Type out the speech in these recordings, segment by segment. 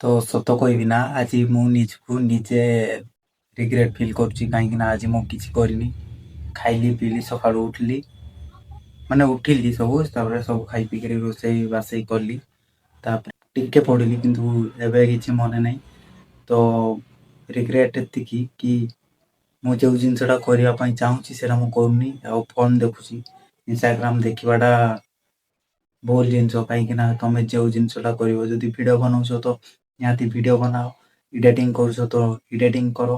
ତ ସତ କହିବି ନା, ଆଜି ମୁଁ ନିଜକୁ ନିଜେ ରିଗ୍ରେଟ୍ ଫିଲ୍ କରୁଛି, କାହିଁକି ନା ଆଜି ମୁଁ କିଛି କରିନି। ଖାଇଲି, ପିଇଲି, ସକାଳୁ ଉଠିଲି, ମାନେ ଉଠିଲି ସବୁ, ତାପରେ ସବୁ ଖାଇ ପିଇକରି ରୋଷେଇ ବାସେଇ କଲି, ତାପରେ ଟିକେ ପଢ଼ିଲି, କିନ୍ତୁ ଏବେ କିଛି ମନେ ନାହିଁ। ତ ରିଗ୍ରେଟ୍ ଏତିକି କି ମୁଁ ଯେଉଁ ଜିନିଷଟା କରିବା ପାଇଁ ଚାହୁଁଛି, ସେଇଟା ମୁଁ କରୁନି ଆଉ ଫୋନ୍ ଦେଖୁଛି। ଇନଷ୍ଟାଗ୍ରାମ ଦେଖିବାଟା ଭୁଲ ଜିନିଷ, କାହିଁକି ନା ତମେ ଯେଉଁ ଜିନିଷଟା କରିବ, ଯଦି ଭିଡ଼ିଓ ବନାଉଛ ତ ନିହାତି ଭିଡ଼ିଓ ବନାଅ, ଏଡ଼ିଟିଂ କରୁଛ ତ ଏଡ଼ିଟିଂ କର,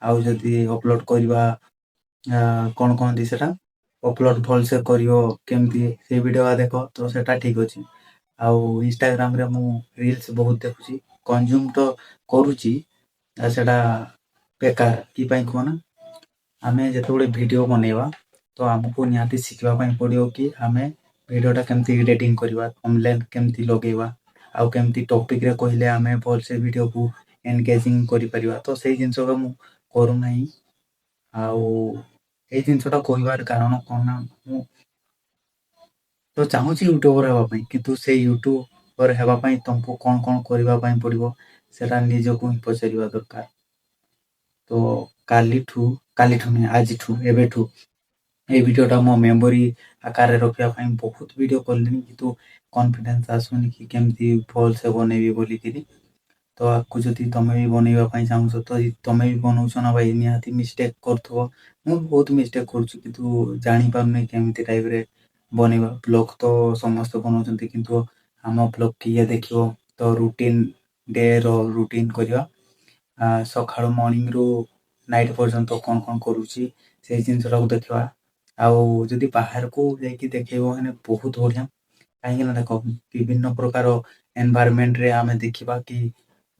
ଆଉ ଯଦି ଅପଲୋଡ଼ କରିବା, କ'ଣ କହନ୍ତି ସେଟା, ଅପଲୋଡ଼ ଭଲସେ କରିବ କେମିତି, ସେଇ ଭିଡ଼ିଓ ଦେଖ, ତ ସେଟା ଠିକ୍ ଅଛି। ଆଉ ଇନଷ୍ଟାଗ୍ରାମରେ ମୁଁ ରିଲ୍ସ ବହୁତ ଦେଖୁଛି, କନଜ୍ୟୁମ୍ ତ କରୁଛି, ଆଉ ସେଟା ବେକାର। କି ପାଇଁ କୁହ ନା, ଆମେ ଯେତେବେଳେ ଭିଡ଼ିଓ ବନେଇବା ତ ଆମକୁ ନିହାତି ଶିଖିବା ପାଇଁ ପଡ଼ିବ କି ଆମେ ଭିଡ଼ିଓଟା କେମିତି ଏଡ଼ିଟିଂ କରିବା, ଥମ୍ବନେଲ୍ କେମିତି ଲଗେଇବା ଆଉ କେମିତି ଟପିକ୍ରେ କହିଲେ ଆମେ ଭଲସେ ଭିଡ଼ିଓକୁ ଏନଗେଜିଂ କରିପାରିବା। ତ ସେଇ ଜିନିଷଟା ମୁଁ କରୁନାହିଁ। ଆଉ ଏଇ ଜିନିଷଟା କହିବାର କାରଣ କ'ଣ ନା, ମୁଁ ତ ଚାହୁଁଛି ୟୁଟ୍ୟୁବର ହେବା ପାଇଁ, କିନ୍ତୁ ସେଇ ୟୁଟ୍ୟୁବର ହେବା ପାଇଁ ତମକୁ କ'ଣ କ'ଣ କରିବା ପାଇଁ ପଡ଼ିବ, ସେଟା ନିଜକୁ ହିଁ ପଚାରିବା ଦରକାର। ତ କାଲିଠୁ, କାଲିଠୁ ନୁହେଁ, ଆଜିଠୁ, ଏବେଠୁ ଏଇ ଭିଡ଼ିଓଟା ମୋ ମେମୋରି ଆକାରରେ ରଖିବା ପାଇଁ। ବହୁତ ଭିଡ଼ିଓ କଲିଣି, କିନ୍ତୁ କନଫିଡେନ୍ସ ଆସୁନି କି କେମିତି ଭଲସେ ବନେଇବି ବୋଲିକିରି। ତ ଆକୁ ଯଦି ତମେ ବି ବନେଇବା ପାଇଁ ଚାହୁଁଛ, ତ ତମେ ବି ବନଉଛ ନା ଭାଇ, ନିହାତି ମିଷ୍ଟେକ୍ କରୁଥିବ। ମୁଁ ବି ବହୁତ ମିଷ୍ଟେକ୍ କରୁଛି, କିନ୍ତୁ ଜାଣିପାରୁନି କେମିତି ଟାଇପ୍ରେ ବନେଇବା। ବ୍ଲଗ୍ ତ ସମସ୍ତେ ବନଉଛନ୍ତି, କିନ୍ତୁ ଆମ ବ୍ଲଗ୍ କିଏ ଦେଖିବ? ତ ରୁଟିନ୍, ଡେର ରୁଟିନ୍ କରିବା, ସକାଳୁ ମର୍ଣ୍ଣିଂରୁ ନାଇଟ୍ ପର୍ଯ୍ୟନ୍ତ କ'ଣ କ'ଣ କରୁଛି, ସେଇ ଜିନିଷଟାକୁ ଦେଖିବା। ଆଉ ଯଦି ବାହାରକୁ ଯାଇକି ଦେଖେଇବ ହେଲେ ବହୁତ ବଢ଼ିଆ, କାହିଁକି ନା ଦେଖ, ବିଭିନ୍ନ ପ୍ରକାର ଏନଭାରମେଣ୍ଟରେ ଆମେ ଦେଖିବା କି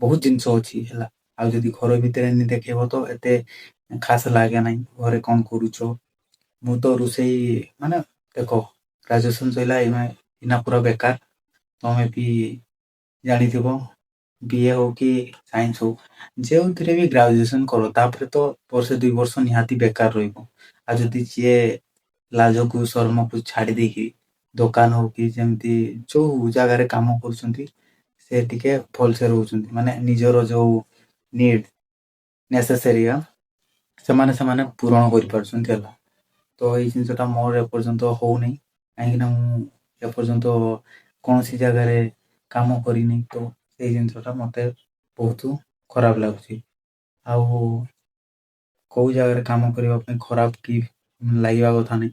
ବହୁତ ଜିନିଷ ଅଛି ହେଲା। ଆଉ ଯଦି ଘର ଭିତରେ ଏମିତି ଦେଖେଇବ ତ ଏତେ ଖାସ ଲାଗେ ନାହିଁ। ଘରେ କ'ଣ କରୁଛ? ମୁଁ ତ ରୋଷେଇ, ମାନେ ଦେଖ, ଗ୍ରାଜୁଏସନ୍ ସରିଲା, ଏଇନା ପୁରା ବେକାର। ତମେ ବି ଜାଣିଥିବ, ବିଏ ହଉ କି ସାଇନ୍ସ ହଉ, ଯେଉଁଥିରେ ବି ଗ୍ରାଜୁଏସନ୍ କର, ତାପରେ ତ ବର୍ଷେ 2 ବର୍ଷ ନିହାତି ବେକାର ରହିବ। ଆଉ ଯଦି ଯିଏ ଲାଜକୁ ଶରମକୁ ଛାଡ଼ି ଦେଇକି ଦୋକାନ ହଉ କି ଯେମିତି ଯୋଉ ଜାଗାରେ କାମ କରୁଛନ୍ତି, ସେ ଟିକେ ଭଲସେ ରହୁଛନ୍ତି, ମାନେ ନିଜର ଯୋଉ ନିଡ୍ ନେସେସେରି ସେମାନେ ସେମାନେ ପୂରଣ କରିପାରୁଛନ୍ତି ହେଲା। ତ ଏଇ ଜିନିଷଟା ମୋର ଏପର୍ଯ୍ୟନ୍ତ ହଉନାହିଁ, କାହିଁକିନା ମୁଁ ଏପର୍ଯ୍ୟନ୍ତ କୌଣସି ଜାଗାରେ କାମ କରିନି। ତ ସେଇ ଜିନିଷଟା ମୋତେ ବହୁତ ଖରାପ ଲାଗୁଛି। ଆଉ କେଉଁ ଜାଗାରେ କାମ କରିବା ପାଇଁ ଖରାପ କି ଲାଗିବା କଥା ନାହିଁ।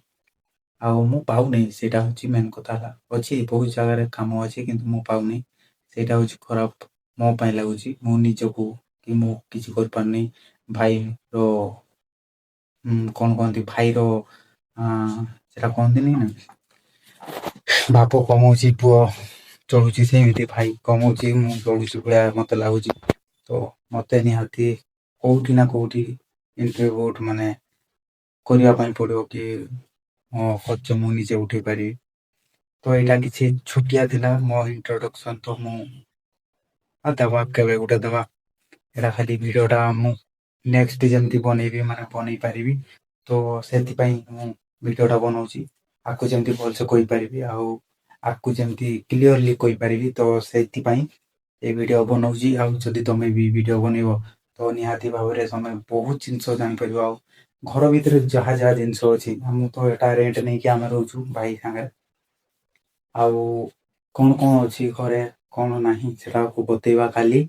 ଆଉ ମୁଁ ପାଉନାହିଁ, ସେଇଟା ହେଉଛି ମେନ୍ କଥା ହେଲା। ଅଛି, ବହୁତ ଜାଗାରେ କାମ ଅଛି, କିନ୍ତୁ ମୁଁ ପାଉନି, ସେଇଟା ହେଉଛି ଖରାପ ମୋ ପାଇଁ ଲାଗୁଛି ମୁଁ ନିଜକୁ କି ମୁଁ କିଛି କରିପାରୁନି। ଭାଇର କ'ଣ କହନ୍ତି, ଭାଇର ସେଟା କହନ୍ତିନି ନା, ବାପ କମଉଛି ପୁଅ ଚଳୁଛି, ସେମିତି ଭାଇ କମଉଛି ମୁଁ ଚଳୁଛି ଭଳିଆ ମତେ ଲାଗୁଛି। ତ ମତେ ନିହାତି କୋଉଠି ନା କୋଉଠି ଇଣ୍ଟରଭ୍ୟୁ ମାନେ କରିବା ପାଇଁ ପଡ଼ିବ କି ମୋ ଖର୍ଚ୍ଚ ମୁଁ ନିଜେ ଉଠେଇ ପାରିବି। ତ ଏଇଟା କିଛି ଛୋଟିଆ ଥିଲା ମୋ ଇଣ୍ଟ୍ରୋଡକ୍ସନ। ତ ମୁଁ ଆଉ ଦେବା, କେବେ ଗୋଟେ ଦେବା। ଏଇଟା ଖାଲି ଭିଡ଼ିଓଟା ମୁଁ ନେକ୍ସଟ ଯେମିତି ବନେଇବି, ମାନେ ବନେଇ ପାରିବି, ତ ସେଥିପାଇଁ ମୁଁ ଭିଡ଼ିଓଟା ବନଉଛି। ଆକୁ ଯେମିତି ଭଲସେ କହିପାରିବି ଆଉ ଆକୁ ଯେମିତି କ୍ଲିଅରଲି କହିପାରିବି, ତ ସେଇଥିପାଇଁ ଏ ଭିଡ଼ିଓ ବନଉଛି। ଆଉ ଯଦି ତମେ ବି ଭିଡ଼ିଓ ବନେଇବ ତ ନିହାତି ଭାବରେ ତମେ ବହୁତ ଜିନିଷ ଜାଣିପାରିବ। ଆଉ ଘର ଭିତରେ ଯାହା ଯାହା ଜିନିଷ ଅଛି, ମୁଁ ତ ଏଟା ରେଣ୍ଟ ନେଇକି ଆମେ ରହୁଛୁ ଭାଇ ସାଙ୍ଗରେ, ଆଉ କ'ଣ କ'ଣ ଅଛି ଘରେ, କ'ଣ ନାହିଁ, ସେଟାକୁ ବତେଇବା କାଲି।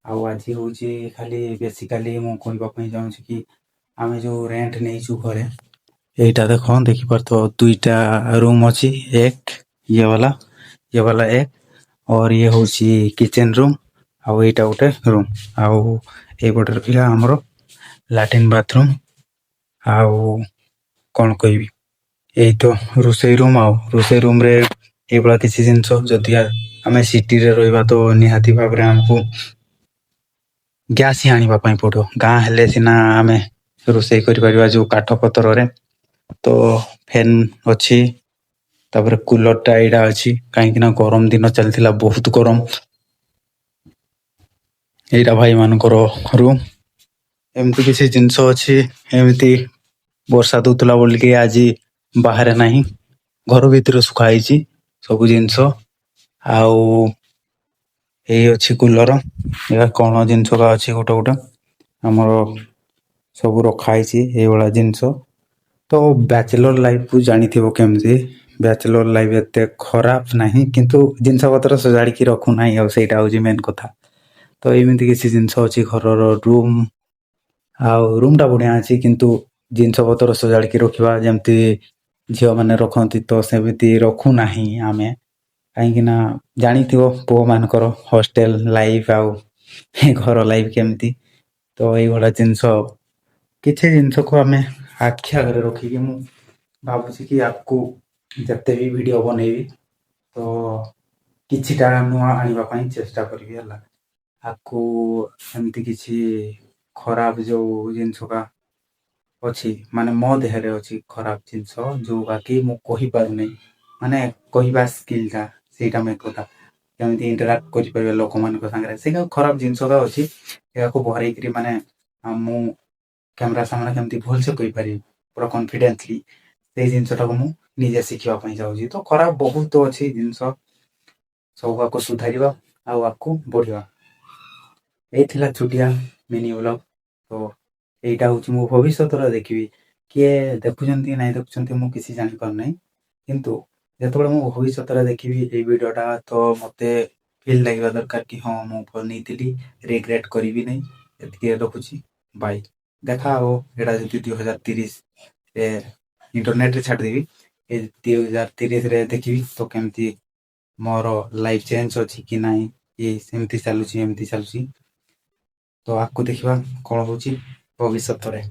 ଆଉ ଆଜି ହେଉଛି ଖାଲି ବେସିକାଲି ମୁଁ କହିବା ପାଇଁ ଚାହୁଁଛି କି ଆମେ ଯୋଉ ରେଣ୍ଟ ନେଇଛୁ ଘରେ, ଏଇଟା ଦେଖ, ଦେଖିପାରୁଥିବ, ଦୁଇଟା ରୁମ୍ ଅଛି, ଏକ ଇଏ ବାଲା, ଇଏ ବାଲା ଏକ, और ଇଏ ହେଉଛି କିଚେନ ରୁମ୍, ଆଉ ଏଇଟା ଗୋଟେ ରୁମ୍, ଆଉ ଏଇପଟେ ରହିଲା ଆମର ଲାଟ୍ରିନ୍ ବାଥରୁମ୍। ଆଉ କ'ଣ କହିବି, ଏଇ ତ ରୋଷେଇ ରୁମ୍। ଆଉ ରୋଷେଇ ରୁମ୍ରେ ଏଇଭଳିଆ କିଛି ଜିନିଷ। ଯଦି ଆମେ ସିଟିରେ ରହିବା ତ ନିହାତି ଭାବରେ ଆମକୁ ଗ୍ୟାସ୍ ହିଁ ଆଣିବା ପାଇଁ ପଡ଼ିବ। ଗାଁ ହେଲେ ସିନା ଆମେ ରୋଷେଇ କରିପାରିବା ଯୋଉ କାଠ ପତରରେ। ତ ଫ୍ୟାନ୍ ଅଛି, ତାପରେ କୁଲରଟା ଏଇଟା ଅଛି, କାହିଁକି ନା ଗରମ ଦିନ ଚାଲିଥିଲା, ବହୁତ ଗରମ। ଏଇଟା ଭାଇମାନଙ୍କର ରୁମ୍। ଏମିତି କିଛି ଜିନିଷ ଅଛି। ଏମିତି ବର୍ଷା ଦଉଥିଲା ବୋଲିକି ଆଜି ବାହାରେ ନାହିଁ, ଘର ଭିତରେ ଶୁଖା ହେଇଛି ସବୁ ଜିନିଷ। ଆଉ ଏଇ ଅଛି କୁଲର। ଏଇଟା କ'ଣ ଜିନିଷ ଅଛି ଗୋଟେ ଗୋଟେ ଆମର ସବୁ ରଖା ହେଇଛି ଏଇଭଳିଆ ଜିନିଷ। ତ ବ୍ୟାଚଲର ଲାଇଫକୁ ଜାଣିଥିବ କେମିତି। ବ୍ୟାଚଲର ଲାଇଫ ଏତେ ଖରାପ ନାହିଁ, କିନ୍ତୁ ଜିନିଷ ପତ୍ର ସଜାଡ଼ିକି ରଖୁନାହିଁ, ଆଉ ସେଇଟା ହେଉଛି ମେନ୍ କଥା। ତ ଏମିତି କିଛି ଜିନିଷ ଅଛି ଘରର ରୁମ୍, ଆଉ ରୁମ୍ଟା ବଢ଼ିଆ ଅଛି, କିନ୍ତୁ ଜିନିଷ ପତ୍ର ସଜାଡ଼ିକି ରଖିବା ଯେମିତି ଝିଅମାନେ ରଖନ୍ତି, ତ ସେମିତି ରଖୁନାହିଁ ଆମେ। କାହିଁକି ନା ଜାଣିଥିବ ପୁଅମାନଙ୍କର ହଷ୍ଟେଲ ଲାଇଫ୍ ଆଉ ଘର ଲାଇଫ୍ କେମିତି। ତ ଏଇଭଳିଆ ଜିନିଷ, କିଛି ଜିନିଷକୁ ଆମେ ଆଖି ଆଗରେ ରଖିକି ମୁଁ ଭାବୁଛି କି ଆଗକୁ ଯେତେ ବି ଭିଡ଼ିଓ ବନେଇବି, ତ କିଛିଟା ନୂଆ ଆଣିବା ପାଇଁ ଚେଷ୍ଟା କରିବି। ହେଲା, ଆଗକୁ ଏମିତି କିଛି ଖରାପ ଯୋଉ ଜିନିଷଟା ଅଛି, ମାନେ ମୋ ଦେହରେ ଅଛି ଖରାପ ଜିନିଷ ଯୋଉଟା କି ମୁଁ କହିପାରୁନି, ମାନେ କହିବା ସ୍କିଲ୍ଟା, ସେଇଟା ମେନ୍ କଥା। କେମିତି ଇଣ୍ଟରାକ୍ଟ କରିପାରିବା ଲୋକମାନଙ୍କ ସାଙ୍ଗରେ, ସେଇଟା ଖରାପ ଜିନିଷଟା ଅଛି। ଏହାକୁ ଭରେଇକିରି ମାନେ ମୁଁ କ୍ୟାମେରା ସାମ୍ନାରେ କେମିତି ଭଲସେ କହିପାରିବି ପୁରା କନଫିଡେଣ୍ଟଲି, ସେଇ ଜିନିଷଟାକୁ ମୁଁ ନିଜେ ଶିଖିବା ପାଇଁ ଚାହୁଁଛି। ତ ଖରାପ ବହୁତ ଅଛି ଜିନିଷ ସବୁ, ଆକୁ ସୁଧାରିବା ଆଉ ଆଗକୁ ବଢ଼ିବା। ଏଇ ଥିଲା ଛୋଟିଆ ମିନି ବ୍ଲଗ୍। ତ ଏଇଟା ହେଉଛି ମୁଁ ଭବିଷ୍ୟତରେ ଦେଖିବି, କିଏ ଦେଖୁଛନ୍ତି ନାଇଁ ଦେଖୁଛନ୍ତି ମୁଁ କିଛି ଜାଣିପାରୁନାହିଁ, କିନ୍ତୁ ଯେତେବେଳେ ମୁଁ ଭବିଷ୍ୟତରେ ଦେଖିବି ଏଇ ଭିଡ଼ିଓଟା, ତ ମୋତେ ଫିଲ୍ ଲାଗିବା ଦରକାର କି ହଁ, ମୁଁ ବନେଇଥିଲି, ରିଗ୍ରେଟ୍ କରିବି ନାହିଁ। ଏତିକି ରଖୁଛି, ବାଇ, ଦେଖା ହବ। ଏଇଟା ଯଦି 2030ରେ ଇଣ୍ଟରନେଟରେ ଛାଡ଼ିଦେବି, ଏ 2030ରେ ଦେଖିବି ତ କେମିତି ମୋର ଲାଇଫ୍ ଚେଞ୍ଜ ଅଛି କି ନାହିଁ, କି ସେମିତି ଚାଲୁଛି, ଏମିତି ଚାଲୁଛି। ତ ଆଗକୁ ଦେଖିବା କ'ଣ ହେଉଛି ଭବିଷ୍ୟତରେ।